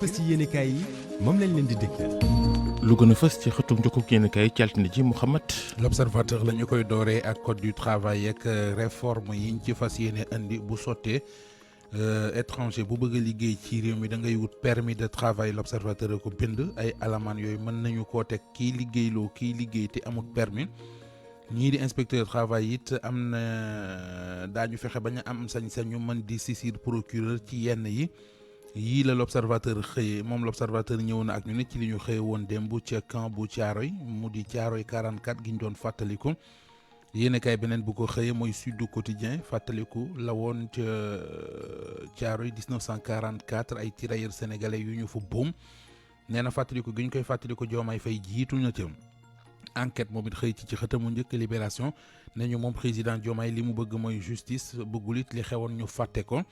fës ci yéenekaay yi moom lañ leen di dégtal. lu gën a fës ci xëtum njëkkug yéenekaay ci altine ji Mouhamed. L'Observateur la ñu koy dooree ak code du travail ak réforme yi ñu ci fas yéene andi bu sottee étranger bu bëgg a liggéey ci réew mi da ngay wut permis de travail. L'Observateur ko bind ay alamaan yooyu mën nañu koo teg kii liggéey te amut permis. ñii di inspecteur travail it am na daañu fexe bañ a am sañ-sañu mën di saisir procureur ci yenn yi. yii la l'Observateur xëyee moom l'Observateur ñëw na ak ñu ne ci li ñu xëye woon démb ca camp bu Thiaroye mu di Thiaroye 44 gi ñu doon fàttaliku yéenekaay beneen bu ko xëyee mooy Sud Quotidien fàttaliku la woon ca Thiaroye 1944 ay tirailleurs sénégalais yu ñu fa boom nee na fàttaliku gi ñu koy fàttaliku Diomaye Faye jiitu na ca enquête moom it xëy ci xëtamu njëkk Libération ne ñu moom président Diomaye li mu bëgg mooy justice bëggul it li xewoon ñu fàtte ko.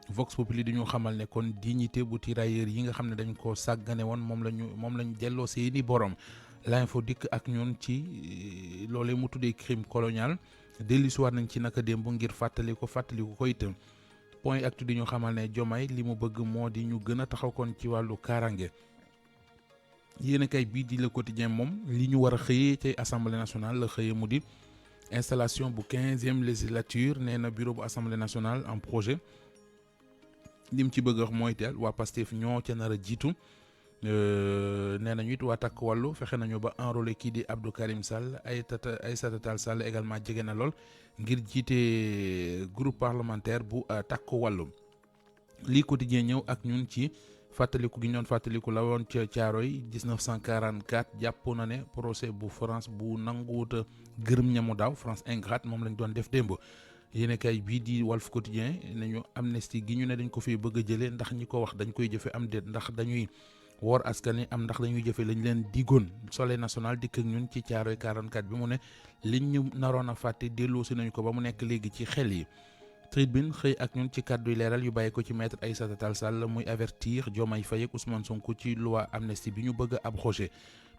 Vox Populi di ñu xamal ne kon dignité bu tirailleurs yi nga xam ne dañ ko sàggane woon moom lañu delloo seeni borom. L'Info dikk ak ñun ci loolee mu tuddee crime colonial dellusiwaat nañ ci naka démb ngir fàttaliku ko itam. Point Actu di ñu xamal ne Diomaye li mu bëgg moo di ñu gën a taxaw kon ci wàllu kaaraange. Yéenekaay bii di Le Quotidien moom li ñu war a xëyee ci Assemblée nationale la xëyee mu di installation bu 15e législature nee na bureau bu Assemblée nationale en projet. lim ci bëgg wax mooy teel waa Pastef ñoo ca nar a jiitu nee nañu it waa Takku Wallu fexe nañu ba enrôlé kii di Abdou Karim Sall Aïssata Tall Sall également jege na lool ngir jiite groupe parlementaire bu Takku Wallu. lii Quotidien ñëw ak ñun ci fàttaliku gi ñu doon fàttaliku la woon ca Thiaroye 1944 jàpp na ne procès bu France bu nanguwuta gërëm ñamu daaw France ingrate moom lañ doon def démb. yéenekaay bii di Walf Quotidien nañu amnistie gi ñu ne dañ ko fi bëgg a jëlee ndax ñi ko wax dañ koy jëfe am déet ndax dañuy woor askan wi am ndax dañuy jëfe lañ leen digoon. Soleil national dikk ak ñun ci Thiaroye 44 bi mu ne liñ ñu naroon a fàtte delloosi nañu ko ba mu nekk léegi ci xel yi. Tribune xëy ak ñun ci kàddu leeral yu bàyyi ko ci maître Aïssata Tall Sall muy avertir Diomaye Faye ak Ousmane Sonko ci loi amnistie bi ñu bëgg a abroger.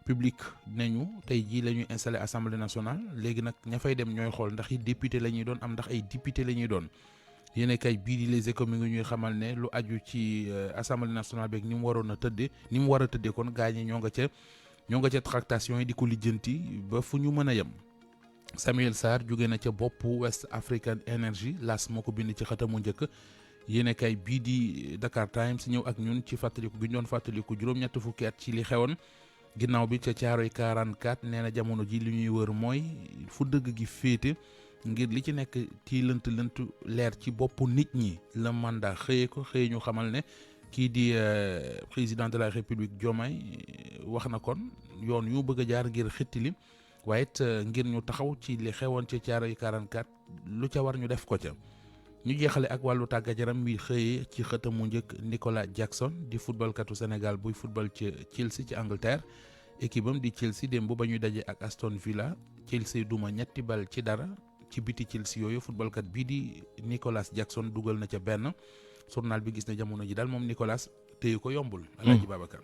Public nañu tey jii la ñuy installé assemblée nationale léegi nag ña fay dem ñooy xool ndax i député la ñuy doon am ndax ay député la ñuy doon. Yéenekaay bii di Les Échos mi ngi ñuy xamal ne lu aju ci assemblée nationale beeg ni mu waroon a tëddee ni mu war a tëddee kon gaañ ñi ñoo nga ca tractation yi di ko lijjanti ba fu ñu mën a yem. Samuel Sarr jóge na ca boppu West African Energy las moo ko bind ci xëtamu njëkk. Yéenekaay bii di Dakar Times ñëw ak ñun ci fàttaliku gi ñu doon fàttaliku juróom-ñett fukki at ci li xewoon. ginnaaw bi ca Thiaroye 44 nee na jamono ji li ñuy wër mooy fu dëgg gi féete ngir li ci nekk ci lënt leer ci boppu nit ñi la mandat xëye ñu xamal ne kii di président de la république Diomaye wax na kon yoon yu bëgg a jaar ngir xittili waaye it ngir ñu taxaw ci li xewoon ca Thiaroye 44 lu ca war ñu def ko ca. ñu jeexale ak wàllu tàggat yaram mi xëyee ci xëtamu njëkk Nicolas Jackson di footballkatu Sénégal buy football ci Chelsea ci Angleterre équipe am di Chelsea démb ba ñuy daje ak Aston Villa Chelsea duma 2-0 ci biti Chelsea yooyu footballkat bii di Nicolas Jackson dugal na ca benn journal bi gis na jamono ji daal moom Nicolas téye ko yombul. Alaaji Babacar.